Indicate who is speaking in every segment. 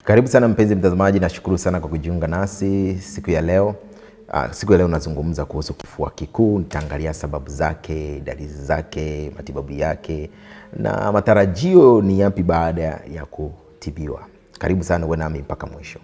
Speaker 1: Karibu sana mpenzi mtazamaji, nashukuru sana kwa kujiunga nasi siku ya leo. Siku ya leo nazungumza kuhusu kifua kikuu. Nitaangalia sababu zake, dalili zake, matibabu yake na matarajio ni yapi baada ya kutibiwa. Karibu sana uwe nami mpaka mwisho.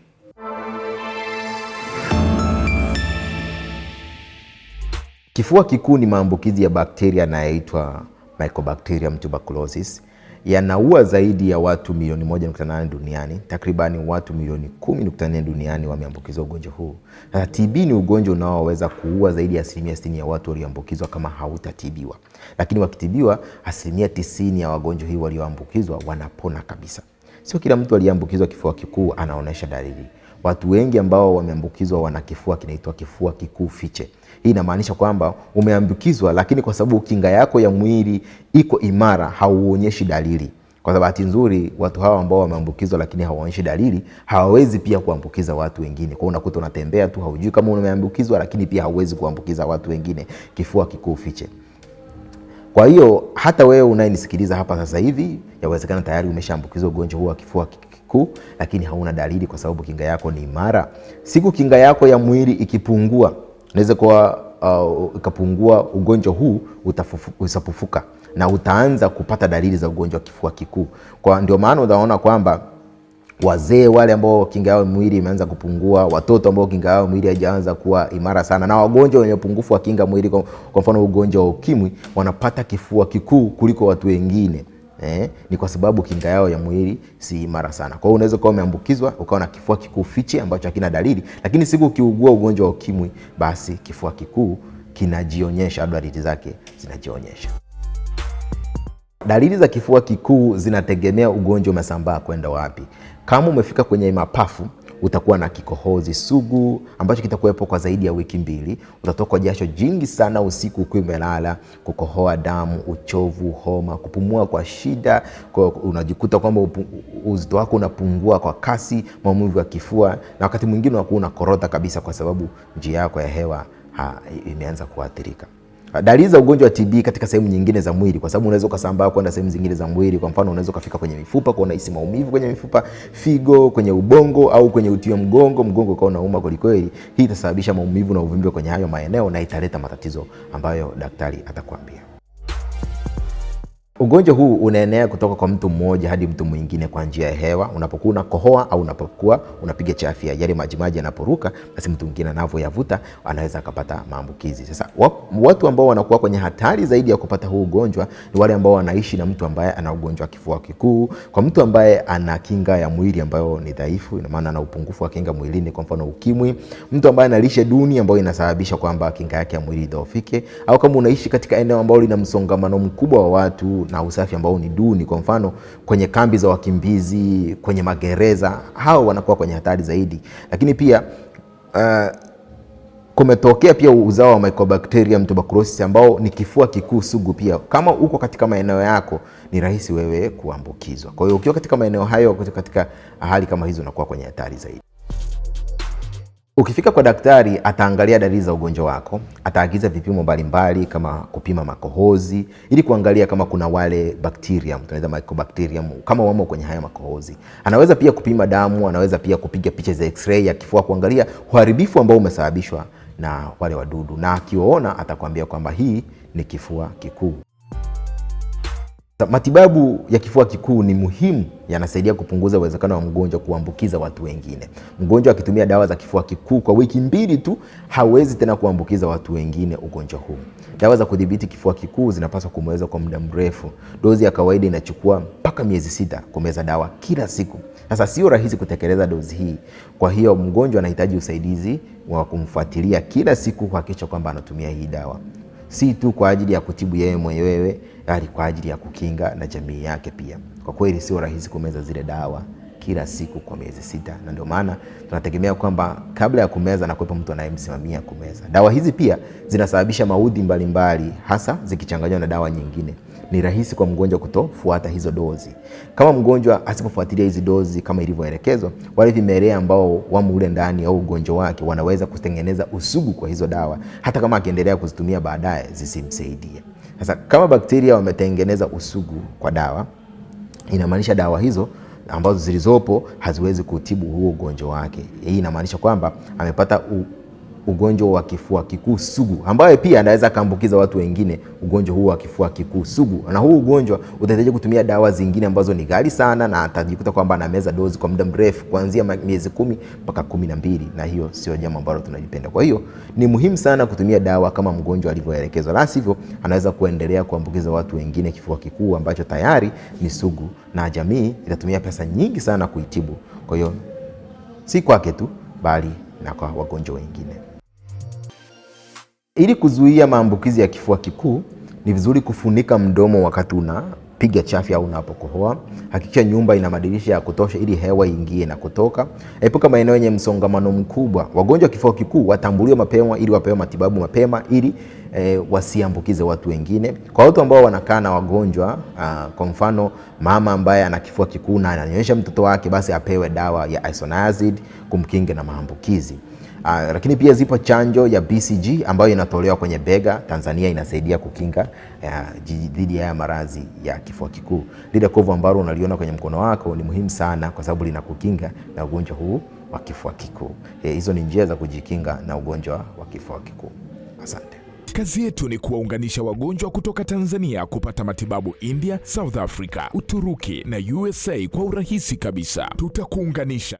Speaker 1: Kifua kikuu ni maambukizi ya bakteria yanayoitwa Mycobacterium tuberculosis. Yanaua zaidi ya watu milioni 1.8 duniani. Takribani watu milioni 10.4 duniani wameambukizwa ugonjwa huu. Sasa TB ni ugonjwa unaoweza kuua zaidi ya 60% ya watu walioambukizwa kama hautatibiwa, lakini wakitibiwa, 90% ya wagonjwa hii walioambukizwa wanapona kabisa. Sio kila mtu aliyeambukizwa kifua kikuu anaonyesha dalili. Watu wengi ambao wameambukizwa wana kifua kinaitwa kifua kikuu fiche. Hii inamaanisha kwamba umeambukizwa, lakini kwa sababu kinga yako ya mwili iko imara, hauonyeshi dalili. Kwa bahati nzuri, watu hawa ambao wameambukizwa lakini hawaonyeshi dalili hawawezi pia kuambukiza watu wengine. Kwa hiyo unakuta unatembea tu, haujui kama umeambukizwa, lakini pia hauwezi kuambukiza watu wengine kifua kikuu fiche. Kwa hiyo hata wewe unayenisikiliza hapa sasa hivi, yawezekana tayari umeshaambukizwa ugonjwa huu wa kifua kikuu, lakini hauna dalili kwa sababu kinga yako ni imara. Siku kinga yako ya mwili ikipungua, inaweza kuwa ikapungua, ugonjwa huu utafufuka na utaanza kupata dalili za ugonjwa wa kifua kikuu. Kwa ndio maana utaona kwamba wazee wale ambao kinga yao mwili imeanza kupungua, watoto ambao kinga yao mwili haijaanza kuwa imara sana, na wagonjwa wenye upungufu wa kinga mwili, kwa mfano ugonjwa wa ukimwi, wanapata kifua kikuu kuliko watu wengine. Ni kwa sababu kinga yao ya mwili si imara sana. Kwa hiyo unaweza kuwa umeambukizwa ukawa na kifua kikuu fiche ambacho hakina dalili, lakini siku ukiugua ugonjwa wa ukimwi, basi kifua kikuu kinajionyesha, au dalili zake zinajionyesha. Dalili za kifua kikuu zinategemea ugonjwa umesambaa kwenda wapi. Kama umefika kwenye mapafu, utakuwa na kikohozi sugu ambacho kitakuwepo kwa zaidi ya wiki 2. Utatokwa jasho jingi sana usiku ukiwa umelala, kukohoa damu, uchovu, homa, kupumua kwa shida, kwa unajikuta kwamba uzito wako unapungua kwa kasi, maumivu ya kifua, na wakati mwingine unakuwa unakorota kabisa kwa sababu njia yako ya hewa imeanza kuathirika. Dalili za ugonjwa wa TB katika sehemu nyingine za mwili, kwa sababu unaweza ukasambaa kwenda sehemu zingine za mwili. Kwa mfano, unaweza ukafika kwenye mifupa, kwa unahisi maumivu kwenye mifupa, figo, kwenye ubongo au kwenye uti wa mgongo, mgongo ukawa unauma kweli kweli. Hii itasababisha maumivu na uvimbe kwenye hayo maeneo na italeta matatizo ambayo daktari atakwambia. Ugonjwa huu unaenea kutoka kwa mtu mmoja hadi mtu mwingine kwa njia ya hewa. Unapokuwa unakohoa au unapokuwa unapiga chafya, yale majimaji yanaporuka, basi mtu mwingine anavyoyavuta anaweza akapata maambukizi. Sasa watu ambao wanakuwa kwenye hatari zaidi ya kupata huu ugonjwa ni wale ambao wanaishi na mtu ambaye ana ugonjwa wa kifua kikuu. Kwa mtu ambaye ana kinga ya mwili ambayo ni dhaifu, ina maana ana upungufu wa kinga mwilini, kwa mfano ukimwi, mtu ambaye ana lishe duni ambayo inasababisha kwamba kinga yake ya mwili idhoofike, au kama unaishi katika eneo ambalo lina msongamano mkubwa wa watu na usafi ambao ni duni, kwa mfano kwenye kambi za wakimbizi, kwenye magereza, hao wanakuwa kwenye hatari zaidi. Lakini pia kumetokea pia uzao wa Mycobacterium tuberculosis ambao ni kifua kikuu sugu pia. Kama uko katika maeneo yako ni rahisi wewe kuambukizwa. Kwa hiyo ukiwa katika maeneo hayo, katika hali kama hizo, unakuwa kwenye hatari zaidi. Ukifika kwa daktari ataangalia dalili za ugonjwa wako, ataagiza vipimo mbalimbali kama kupima makohozi ili kuangalia kama kuna wale bacterium, tunaita mycobacterium, kama wamo kwenye haya makohozi. Anaweza pia kupima damu, anaweza pia kupiga picha za x-ray ya kifua kuangalia uharibifu ambao umesababishwa na wale wadudu, na akiwaona atakwambia kwamba hii ni kifua kikuu. Matibabu ya kifua kikuu ni muhimu, yanasaidia kupunguza uwezekano wa mgonjwa kuambukiza watu wengine. Mgonjwa akitumia dawa za kifua kikuu kwa wiki 2 tu hawezi tena kuambukiza watu wengine ugonjwa huu. Dawa za kudhibiti kifua kikuu zinapaswa kumezwa kwa muda mrefu. Dozi ya kawaida inachukua mpaka miezi 6 kumeza dawa kila siku. Sasa sio rahisi kutekeleza dozi hii. Kwa hiyo mgonjwa anahitaji usaidizi wa kumfuatilia kila siku kuhakikisha kwamba anatumia hii dawa, si tu kwa ajili ya kutibu yeye mwenyewe, bali kwa ajili ya kukinga na jamii yake pia. Kwa kweli sio rahisi kumeza zile dawa kila siku kwa miezi 6, na ndio maana tunategemea kwamba kabla ya kumeza na kuwepo mtu anayemsimamia kumeza. Dawa hizi pia zinasababisha maudhi mbalimbali, hasa zikichanganywa na dawa nyingine. Ni rahisi kwa mgonjwa kutofuata hizo dozi. Kama mgonjwa asipofuatilia hizi dozi kama ilivyoelekezwa, wale vimelea ambao wamo ule ndani au ugonjwa wake wanaweza kutengeneza usugu kwa hizo dawa, hata kama akiendelea kuzitumia baadaye zisimsaidie. Sasa kama bakteria wametengeneza usugu kwa dawa, inamaanisha dawa hizo ambazo zilizopo haziwezi kutibu huo ugonjwa wake. Hii inamaanisha kwamba amepata ugonjwa wa kifua kikuu sugu, ambaye pia anaweza akaambukiza watu wengine ugonjwa huu wa kifua kikuu sugu, na huu ugonjwa utahitaji kutumia dawa zingine ambazo ni ghali sana, na atajikuta kwamba anameza dozi kwa muda mrefu kuanzia miezi 10 mpaka 12, na hiyo sio jambo ambalo tunalipenda. Kwa hiyo ni muhimu sana kutumia dawa kama mgonjwa alivyoelekezwa, la sivyo anaweza kuendelea kuambukiza watu wengine kifua kikuu ambacho tayari ni sugu, na jamii itatumia pesa nyingi sana kuitibu. Kwa hiyo si kwake tu, bali na kwa wagonjwa wengine. Ili kuzuia maambukizi ya kifua kikuu ni vizuri kufunika mdomo wakati unapiga chafya au unapokohoa. Hakikisha nyumba ina madirisha ya kutosha ili hewa iingie na kutoka. Epuka maeneo yenye msongamano mkubwa. Wagonjwa wa kifua kikuu watambuliwe mapema ili wapewe matibabu mapema ili wasiambukize watu wengine. Kwa watu ambao wanakaa na wagonjwa, kwa mfano mama ambaye ana kifua kikuu na ananyonyesha mtoto wake, basi apewe dawa ya isoniazid kumkinga na maambukizi. Lakini pia zipo chanjo ya BCG ambayo inatolewa kwenye bega. Tanzania inasaidia kukinga dhidi ya maradhi ya kifua kikuu. Lile kovu ambalo unaliona kwenye mkono wako ni muhimu sana kwa sababu linakukinga na ugonjwa huu wa kifua kikuu. Hizo ni njia za kujikinga na ugonjwa wa kifua kikuu. Asante.
Speaker 2: Kazi yetu ni kuwaunganisha wagonjwa kutoka Tanzania kupata matibabu India, South Africa, Uturuki na USA kwa urahisi kabisa. Tutakuunganisha.